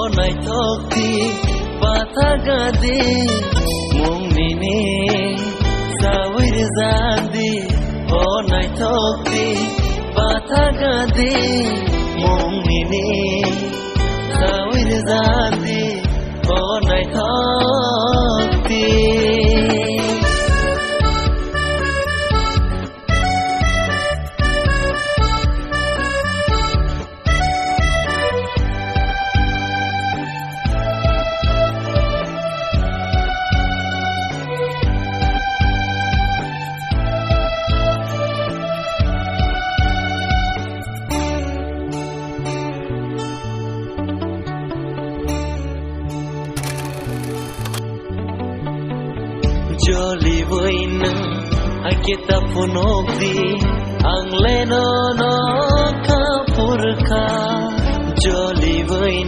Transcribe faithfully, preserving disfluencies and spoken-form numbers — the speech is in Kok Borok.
Naithok di, pathaga di, mung nini sawi rijak di. O naithok di, pathaga di, mung nini sawi rijak di. O naithok di. Joliwi nwng hakhe ta phunukdi, ang le nono kha phurkha. Joliwi